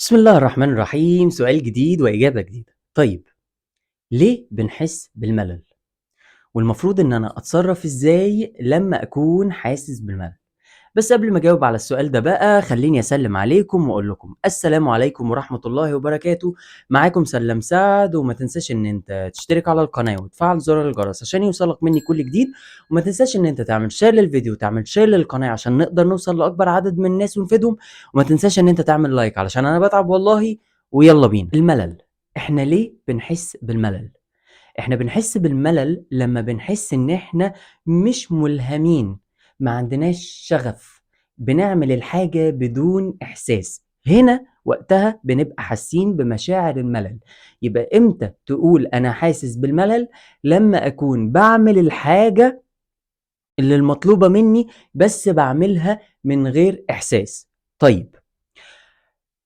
بسم الله الرحمن الرحيم. سؤال جديد وإجابة جديدة. طيب، ليه بنحس بالملل؟ والمفروض إن أنا أتصرف إزاي لما أكون حاسس بالملل؟ بس قبل ما أجاوب على السؤال ده بقى خليني أسلم عليكم وأقول لكم السلام عليكم ورحمة الله وبركاته. معاكم سلام سعد، وما تنساش إن أنت تشترك على القناة وتفعل زر الجرس عشان يوصلك مني كل جديد، وما تنساش إن أنت تعمل share للفيديو وتعمل share للقناة عشان نقدر نوصل لأكبر عدد من الناس ونفيدهم، وما تنساش إن أنت تعمل like علشان أنا بتعب والله. ويلا بينا. الملل، إحنا ليه بنحس بالملل؟ إحنا بنحس بالملل لما بنحس إن إحنا مش ملهمين، ما عندناش شغف، بنعمل الحاجة بدون إحساس. هنا وقتها بنبقى حاسين بمشاعر الملل. يبقى إمتى تقول أنا حاسس بالملل؟ لما أكون بعمل الحاجة اللي المطلوبة مني بس بعملها من غير إحساس. طيب،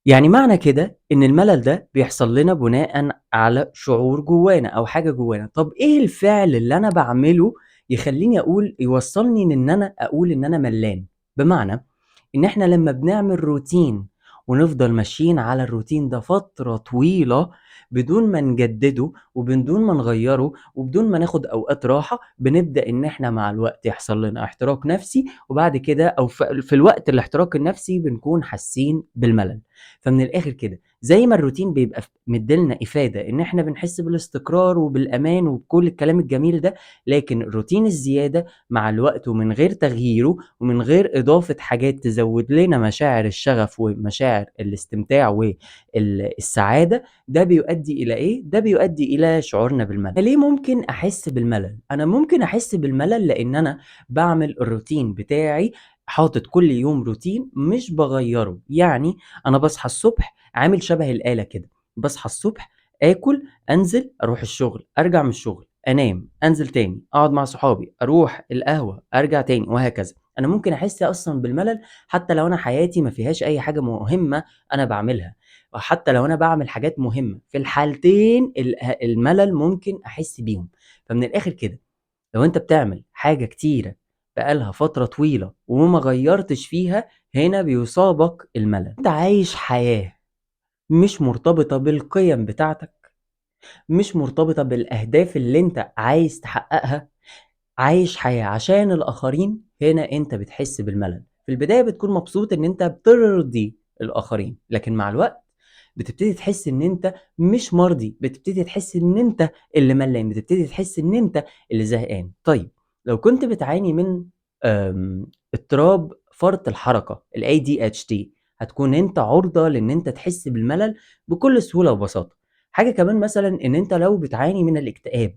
يعني معنى كده إن الملل ده بيحصل لنا بناءً على شعور جوانا أو حاجة جوانا. طب إيه الفعل اللي أنا بعمله يخلّيني أقول، يوصّلني إن أنا أقول إن أنا ملّان؟ بمعنى إن إحنا لمّا بنعمل روتين ونفضل ماشيين على الروتين ده فترة طويلة بدون ما نجدده وبدون ما نغيّره وبدون ما ناخد أوقات راحة، بنبدأ إن إحنا مع الوقت يحصل لنا احتراق نفسي، وبعد كده أو في الوقت الاحتراق النفسي بنكون حاسين بالملل. فمن الآخر كده، زي ما الروتين بيبقى مدّي إفادة إن إحنا بنحس بالاستقرار وبالأمان وبكل الكلام الجميل ده، لكن الروتين الزيادة مع الوقت ومن غير تغييره ومن غير إضافة حاجات تزود لنا مشاعر الشغف ومشاعر الاستمتاع والسعادة، ده بيؤدي إلى إيه؟ ده بيؤدي إلى شعورنا بالملل. ليه ممكن أحس بالملل؟ أنا ممكن أحس بالملل لإن أنا باعمل الروتين بتاعي، حاطط كل يوم روتين مش باغيّره. يعني أنا باصحى الصبح عامل شبه الآلة كده، باصحى الصبح آكل، أنزل، أروح الشغل، أرجع من الشغل، أنام، أنزل تاني، أقعد مع صحابي، أروح القهوة، أرجع تاني، وهكذا. أنا ممكن أحس أصلًا بالملل حتى لو أنا حياتي ما فيهاش أي حاجة مهمة أنا باعملها، وحتى لو أنا باعمل حاجات مهمة، في الحالتين الملل ممكن أحس بيهم. فمن الآخر كده، لو أنت بتعمل حاجة كتيرة بقى لها فترة طويلة وما غيّرتش فيها، هنا بيصابك الملل. أنت عايش حياة مش مرتبطة بالقيم بتاعتك، مش مرتبطة بالأهداف اللي أنت عايز تحققها، عايش حياة عشان الآخرين، هنا أنت بتحس بالملل. في البداية بتكون مبسوط إن أنت بترضي الآخرين، لكن مع الوقت بتبتدي تحس إن أنت مش مرضي، بتبتدي تحس إن أنت اللي ملّان، بتبتدي تحس إن أنت اللي زهقان. طيب، لو كنت بتعاني من اضطراب فرط الحركة الADHD، هتكون أنت عُرضة لإن أنت تحس بالملل بكل سهولة وبساطة. حاجة كمان مثلًا، إن أنت لو بتعاني من الاكتئاب،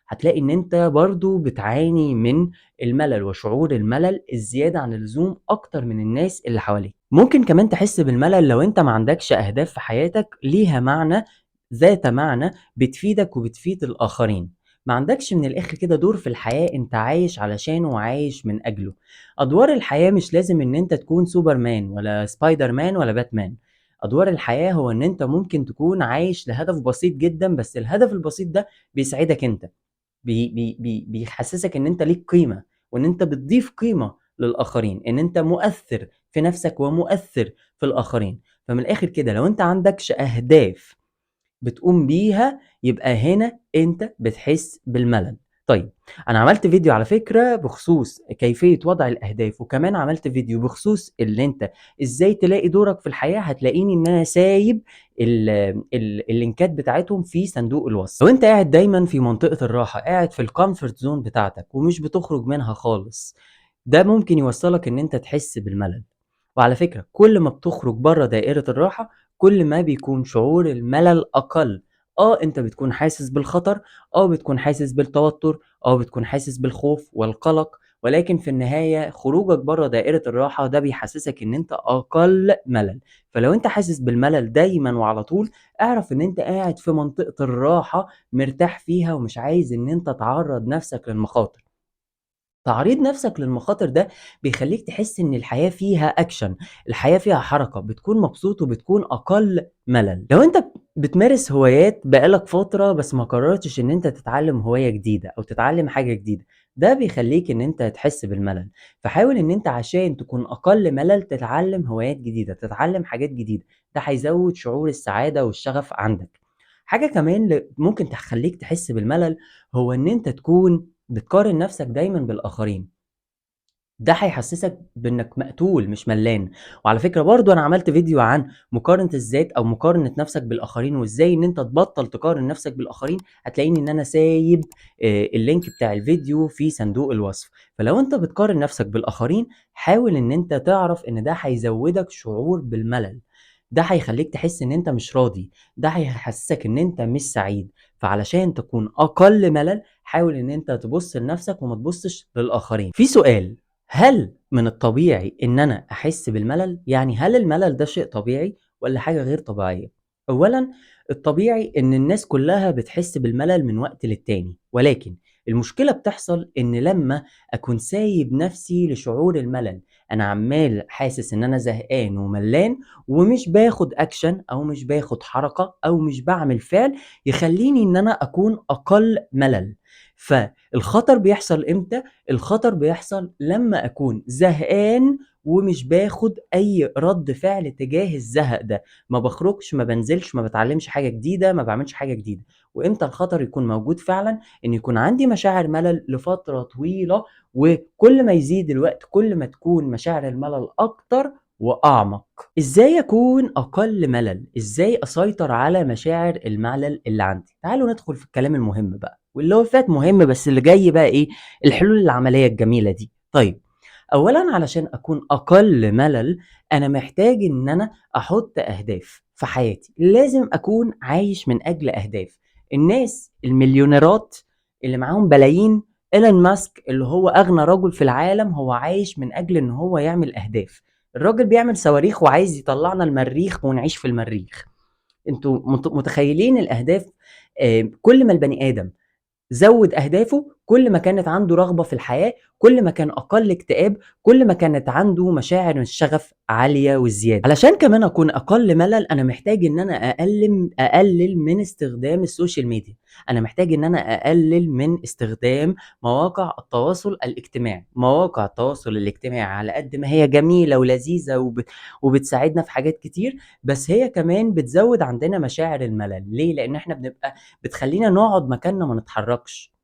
هتلاقي إن أنت برضه بتعاني من الملل وشعور الملل الزيادة عن اللزوم أكتر من الناس اللي حواليك. ممكن كمان تحس بالملل لو أنت ما عندكش أهداف في حياتك ليها معنى، ذات معنى، بتفيدك وبتفيد الآخرين. ما عندكش من الآخر كده دور في الحياة أنت عايش علشانه وعايش من أجله. أدوار الحياة مش لازم إن أنت تكون سوبرمان ولا سبايدر مان ولا باتمان. أدوار الحياة هو إن أنت ممكن تكون عايش لهدف بسيط جدًا، بس الهدف البسيط ده بيسعدك أنت، بي بي بي بيحسسك إن أنت ليك قيمة، وإن أنت بتضيف قيمة للآخرين، إن أنت مؤثر في نفسك ومؤثر في الآخرين. فمن الآخر كده، لو أنت عندكش أهداف بتقوم بيها، يبقى هنا أنت بتحس بالملل. طيب، أنا عملت فيديو على فكرة بخصوص كيفية وضع الأهداف، وكمان عملت فيديو بخصوص اللي أنت إزاي تلاقي دورك في الحياة. هتلاقيني إن أنا سايب اللينكات بتاعتهم في صندوق الوصف. لو أنت قاعد دايمًا في منطقة الراحة، قاعد في الcomfort zone بتاعتك ومش بتخرج منها خالص، ده ممكن يوصّلك إن أنت تحس بالملل. وعلى فكرة، كل ما بتخرج برّه دائرة الراحة، كل ما بيكون شعور الملل أقل. أنت بتكون حاسس بالخطر، بتكون حاسس بالتوتر، بتكون حاسس بالخوف والقلق، ولكن في النهاية خروجك برّه دائرة الراحة ده بيحسسك إن أنت أقل ملل. فلو أنت حاسس بالملل دايمًا وعلى طول، اعرف إن أنت قاعد في منطقة الراحة مرتاح فيها ومش عايز إن أنت تعرّض نفسك للمخاطر. تعريض نفسك للمخاطر ده بيخلّيك تحس إن الحياة فيها action، الحياة فيها حركة، بتكون مبسوط وبتكون أقل ملل. لو أنت بتمارس هوايات بقى لك فترة بس ما قررتش إن أنت تتعلم هواية جديدة أو تتعلم حاجة جديدة، ده بيخلّيك إن أنت تحس بالملل. فحاول إن أنت عشان تكون أقل ملل تتعلم هوايات جديدة، تتعلم حاجات جديدة، ده هيزود شعور السعادة والشغف عندك. حاجة كمان ممكن تخلّيك تحس بالملل، هو إن أنت تكون بتقارن نفسك دايمًا بالآخرين. ده هيحسسك بإنك مقتول مش ملّان. وعلى فكرة برضه أنا عملت فيديو عن مقارنة الذات أو مقارنة نفسك بالآخرين، وإزاي إن أنت تبطّل تقارن نفسك بالآخرين، هتلاقيني إن أنا سايب ال link بتاع الفيديو في صندوق الوصف. فلو أنت بتقارن نفسك بالآخرين، حاول إن أنت تعرف إن ده هيزودك شعور بالملل، ده هيخلّيك تحس إن أنت مش راضي، ده هيحسسك إن أنت مش سعيد. فعلشان تكون أقل ملل، حاول إن أنت تبُص لنفسك وما تبُصش للآخرين. في سؤال: هل من الطبيعي إن أنا أحس بالملل؟ يعني هل الملل ده شيء طبيعي والّا حاجة غير طبيعية؟ أولًا، الطبيعي إن الناس كلها بتحس بالملل من وقت للتاني، ولكن المشكلة بتحصل إن لمّا أكون سايب نفسي لشعور الملل، أنا عمّال حاسس إن أنا زهقان وملّان ومش باخد action أو مش باخد حركة أو مش باعمل فعل يخلّيني إن أنا أكون أقل ملل. فالخطر بيحصل إمتى؟ الخطر بيحصل لمّا أكون زهقان ومش باخد أي رَد فعل تجاه الزهق ده، ما باخرجش، ما بانزلش، ما باتعلمش حاجة جديدة، ما باعملش حاجة جديدة. وإمتى الخطر يكون موجود فعلًا؟ إن يكون عندي مشاعر ملل لفترة طويلة، وكل ما يزيد الوقت كل ما تكون مشاعر الملل أكتر وأعمق. إزاي أكون أقل ملل؟ إزاي أسيطر على مشاعر الملل اللي عندي؟ تعالوا ندخل في الكلام المهم بقى، واللي هو فات مهم بس اللي جاي بقى إيه؟ الحلول العملية الجميلة دي. طيب، أولًا علشان أكون أقل ملل، أنا محتاج إن أنا أحط أهداف في حياتي، لازم أكون عايش من أجل أهداف. الناس المليونيرات اللي معاهم بلايين، إيلون ماسك اللي هو أغنى رجل في العالم، هو عايش من أجل إن هو يعمل أهداف. الراجل بيعمل صواريخ وعايز يطلعنا المريخ ونعيش في المريخ. أنتم متخيلين الأهداف؟ كل ما البني آدم زود أهدافه، كل ما كانت عنده رغبة في الحياة، كل ما كان أقل اكتئاب، كل ما كانت عنده مشاعر الشغف عالية والزيادة. علشان كمان أكون أقل ملل، أنا محتاج إن أنا أقلل من استخدام ال social media، أنا محتاج إن أنا أقلل من استخدام مواقع التواصل الاجتماعي. مواقع التواصل الاجتماعي على قد ما هي جميلة ولذيذة وبتساعدنا في حاجات كتير، بس هي كمان بتزود عندنا مشاعر الملل. ليه؟ لأن إحنا بتخلينا نقعد مكاننا ما نتحركش،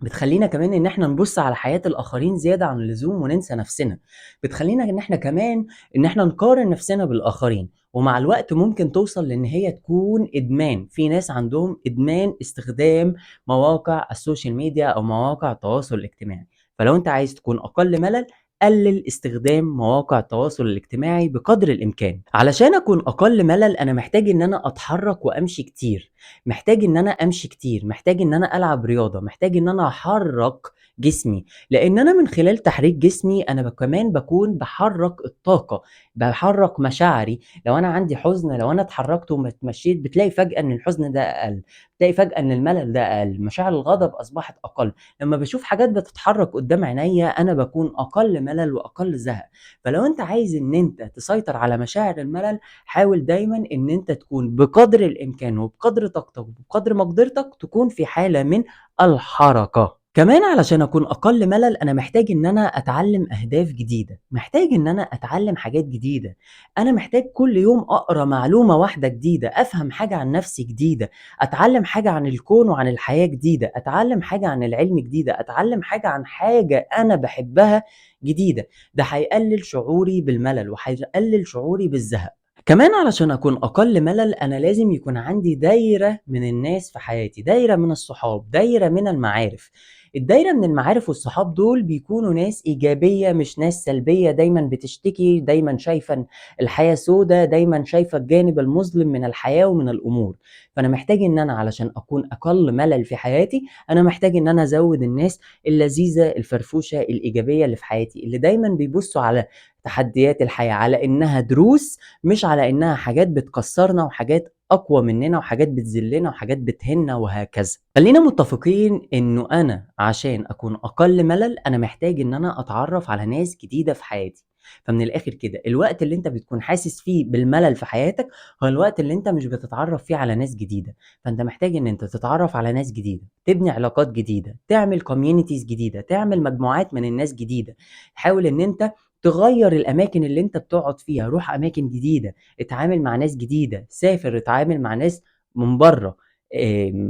بتخلينا كمان إن إحنا نبص على حياة الآخرين زيادة عن اللزوم وننسى نفسنا، بتخلينا إن إحنا كمان إن إحنا نقارن نفسنا بالآخرين، ومع الوقت ممكن توصل لإن هي تكون إدمان. في ناس عندهم إدمان استخدام مواقع ال social media أو مواقع التواصل الاجتماعي. فلو أنت عايز تكون أقل ملل، قلل استخدام مواقع التواصل الاجتماعي بقدر الإمكان. علشان أكون أقل ملل، أنا محتاج إن أنا أتحرك وأمشي كتير، محتاج إن أنا أمشي كتير، محتاج إن أنا ألعب رياضة، محتاج إن أنا أحرك جسمي، لأن أنا من خلال تحريك جسمي أنا كمان بكون بحرك الطاقة، بحرك مشاعري. لو أنا عندي حزن، لو أنا اتحركت وما اتمشيت، بتلاقي فجأة إن الحزن ده أقل، بتلاقي فجأة إن الملل ده أقل، مشاعر الغضب أصبحت أقل. لما بشوف حاجات بتتحرك قدام عينيا أنا بكون أقل ملل وأقل زهق. فلو أنت عايز إن أنت تسيطر على مشاعر الملل، حاول دايماً إن أنت تكون بقدر الإمكان وبقدر طاقتك وبقدر مقدرتك تكون في حالة من الحركة. كمان علشان أكون أقل ملل، أنا محتاج إن أنا أتعلم أهداف جديدة، محتاج إن أنا أتعلم حاجات جديدة، أنا محتاج كل يوم أقرأ معلومة واحدة جديدة، أفهم حاجة عن نفسي جديدة، أتعلم حاجة عن الكون وعن الحياة جديدة، أتعلم حاجة عن العلم جديدة، أتعلم حاجة عن حاجة أنا بحبها جديدة. ده هيقلل شعوري بالملل وهيقلل شعوري بالزهق. كمان علشان أكون أقل ملل، أنا لازم يكون عندي دايرة من الناس في حياتي، دايرة من الصحاب، دايرة من المعارف. الدايرة من المعارف والصحاب دول بيكونوا ناس إيجابية مش ناس سلبية، دايما بتشتكي، دايما شايفة الحياة سودة، دايما شايفة الجانب المظلم من الحياة ومن الأمور. فأنا محتاج إن أنا علشان أكون أقل ملل في حياتي، أنا محتاج إن أنا أزود الناس اللذيذة الفرفوشة الإيجابية اللي في حياتي، اللي دايما بيبصوا على تحديات الحياة على إنها دروس، مش على إنها حاجات بتكسّرنا وحاجات أقوى مننا وحاجات بتذلنا وحاجات بتهيننا وهكذا. خلّينا متفقين إنه أنا عشان أكون أقل ملل، أنا محتاج إن أنا أتعرّف على ناس جديدة في حياتي. فمن الآخر كده الوقت اللي أنت بتكون حاسس فيه بالملل في حياتك، هو الوقت اللي أنت مش بتتعرّف فيه على ناس جديدة. فأنت محتاج إن أنت تتعرّف على ناس جديدة، تبني علاقات جديدة، تعمل communities جديدة، تعمل مجموعات من الناس جديدة. حاول إن أنت تغيّر الأماكن اللي أنت بتقعد فيها، روح أماكن جديدة، اتعامل مع ناس جديدة، سافر، اتعامل مع ناس من برّه،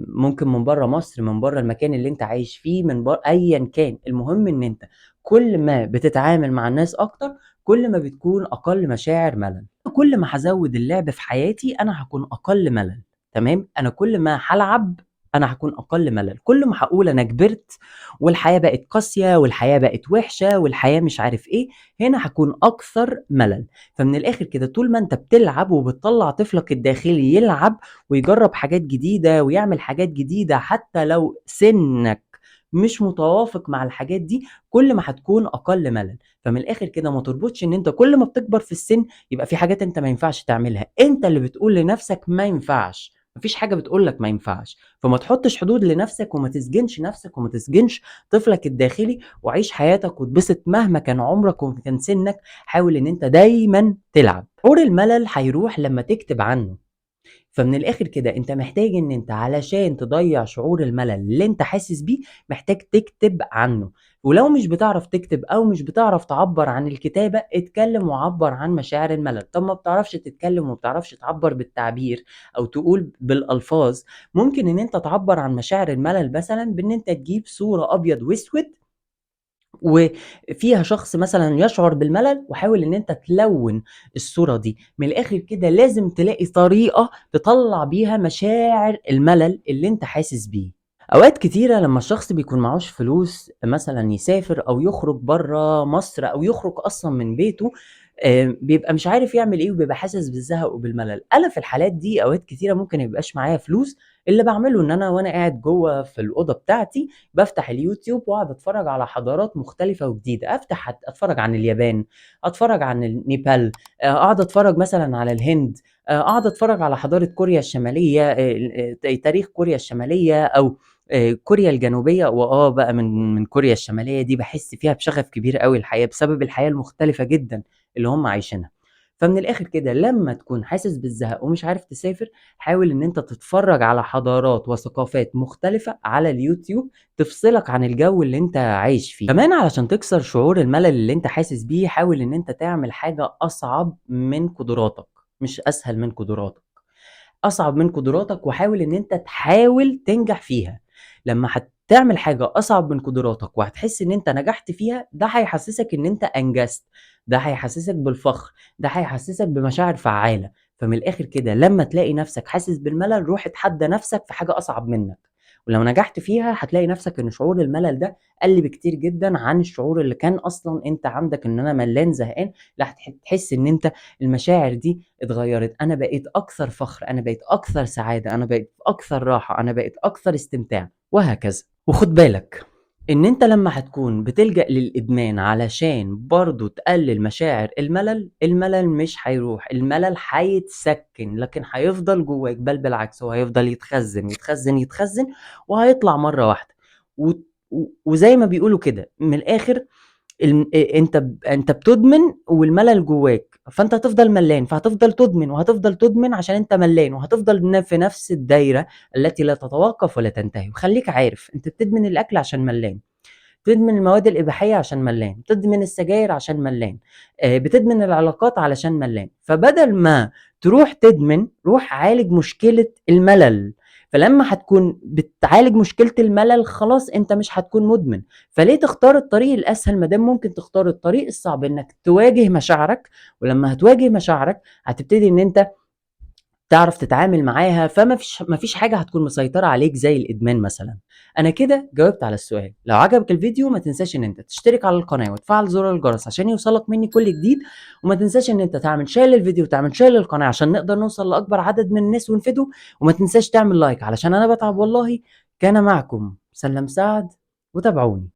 ممكن من برّه مصر، من برّه المكان اللي أنت عايش فيه، من أيًا كان. المهم إن أنت كل ما بتتعامل مع الناس أكتر، كل ما بتكون أقل مشاعر ملل. كل ما هازوّد اللعب في حياتي، أنا هاكون أقل ملل، تمام؟ أنا كل ما هالعب، أنا هاكون أقل ملل. كل ما هاقول أنا كبرت والحياة بقت قاسية والحياة بقت وحشة والحياة مش عارف إيه، هنا هاكون أكثر ملل. فمن الآخر كده طول ما أنت بتلعب وبتطلّع طفلك الداخلي يلعب ويجرّب حاجات جديدة ويعمل حاجات جديدة حتى لو سنك مش متوافق مع الحاجات دي، كل ما هتكون أقل ملل. فمن الآخر كده ما تربطش إن أنت كل ما بتكبر في السن يبقى في حاجات أنت ما ينفعش تعملها، أنت اللي بتقول لنفسك ما ينفعش، ما فيش حاجة بتقول لك ما ينفعش. فما تحطش حدود لنفسك وما تسجنش نفسك وما تسجنش طفلك الداخلي، وعيش حياتك واتبسط مهما كان عمرك وما كان سنك. حاول إن أنت دايمًا تلعب. شعور الملل هيروح لما تكتب عنه. فمن الآخر كده أنت محتاج إن أنت علشان تضيّع شعور الملل اللي أنت حاسس بيه، محتاج تكتب عنه. ولو مش بتعرف تكتب أو مش بتعرف تعبّر عن الكتابة، اتكلم وعبّر عن مشاعر الملل. طب ما بتعرفش تتكلم وما بتعرفش تعبّر بالتعبير أو تقول بالألفاظ، ممكن إن أنت تعبّر عن مشاعر الملل مثلًا بإن أنت تجيب صورة أبيض وأسود وفيها شخص مثلًا يشعر بالملل، وحاول إن أنت تلوّن الصورة دي. من الآخر كده لازم تلاقي طريقة تطلّع بيها مشاعر الملل اللي أنت حاسس بيه. أوقات كتيرة لمّا الشخص بيكون معهوش فلوس مثلًا يسافر أو يخرج برّه مصر أو يخرج أصلًا من بيته، بيبقى مش عارف يعمل إيه وبيبقى حاسس بالزهق وبالملل. أنا في الحالات دي أوقات كتيرة ممكن ما يبقاش معايا فلوس، اللي باعمله إن أنا وأنا قاعد جوّه في الأوضة بتاعتي، بافتح اليوتيوب وأقعد أتفرّج على حضارات مختلفة وجديدة، أفتح أتفرّج عن اليابان، أتفرّج عن النيبال، أقعد أتفرّج مثلًا على الهند، أقعد أتفرّج على حضارة كوريا الشمالية، ال ت تاريخ كوريا الشمالية أو كوريا الجنوبية. وآه بقى من كوريا الشمالية دي باحس فيها بشغف كبير أوي الحقيقة، بسبب الحياة المختلفة جدًا اللي هم عايشينها. فمن الآخر كده لمّا تكون حاسس بالزهق ومش عارف تسافر، حاول إن أنت تتفرّج على حضارات وثقافات مختلفة على اليوتيوب تفصلك عن الجو اللي أنت عايش فيه. كمان علشان تكسر شعور الملل اللي أنت حاسس بيه، حاول إن أنت تعمل حاجة أصعب من قدراتك، مش أسهل من قدراتك. أصعب من قدراتك، وحاول إن أنت تحاول تنجح فيها. لمّا هتعمل حاجة أصعب من قدراتك وهتحس إن أنت نجحت فيها، ده هيحسسك إن أنت أنجزت، ده هيحسسك بالفخر، ده هيحسسك بمشاعر فعّالة. فمن الآخر كده لمّا تلاقي نفسك حاسس بالملل، روح اتحدى نفسك في حاجة أصعب منك، ولو نجحت فيها هتلاقي نفسك إن شعور الملل ده قَل بكتير جدًا عن الشعور اللي كان أصلًا أنت عندك إن أنا ملّان زهقان، لأ تحس إن أنت المشاعر دي اتغيّرت، أنا بقيت أكثر فخر، أنا بقيت أكثر سعادة، أنا بقيت أكثر راحة، أنا بقيت أكثر استمتاع، وهكذا. وخُد بالك إن أنت لمّا هتكون بتلجأ للإدمان علشان برضه تقلل مشاعر الملل، الملل مش هيروح، الملل هيتسكن، لكن هيفضل جواك، بل بالعكس هو هيفضل يتخزن، يتخزن، يتخزن، وهيطلع مرّة واحدة. وت و وزي ما بيقولوا كده من الآخر أنت بتدمن والملل جواك، فأنت هتفضل ملّان، فهتفضل تدمن وهتفضل تدمن عشان أنت ملّان، وهتفضل في نفس الدايرة التي لا تتوقف ولا تنتهي. وخلّيك عارف أنت بتدمن الأكل عشان ملّان، بتدمن المواد الإباحية عشان ملّان، بتدمن السجاير عشان ملّان، بتدمن العلاقات علشان ملّان. فبدل ما تروح تدمن، روح عالج مشكلة الملل. فلما هتكون بتعالج مشكلة الملل خلاص أنت مش هتكون مدمن. فليه تختار الطريق الأسهل ما دام ممكن تختار الطريق الصعب إنك تواجه مشاعرك؟ ولما هتواجه مشاعرك هتبتدي إن أنت تعرف تتعامل معاها، فما فيش ما فيش حاجة هتكون مسيطرة عليك زي الإدمان مثلًا. أنا كده جاوبت على السؤال. لو عجبك الفيديو ما تنساش إن أنت تشترك على القناة وتفعل زر الجرس عشان يوصلك مني كل جديد، وما تنساش إن أنت تعمل share للفيديو وتعمل share للقناة عشان نقدر نوصل لأكبر عدد من الناس ونفيدهم، وما تنساش تعمل like علشان أنا باتعب والله. كان معكم سلام سعد، وتابعوني.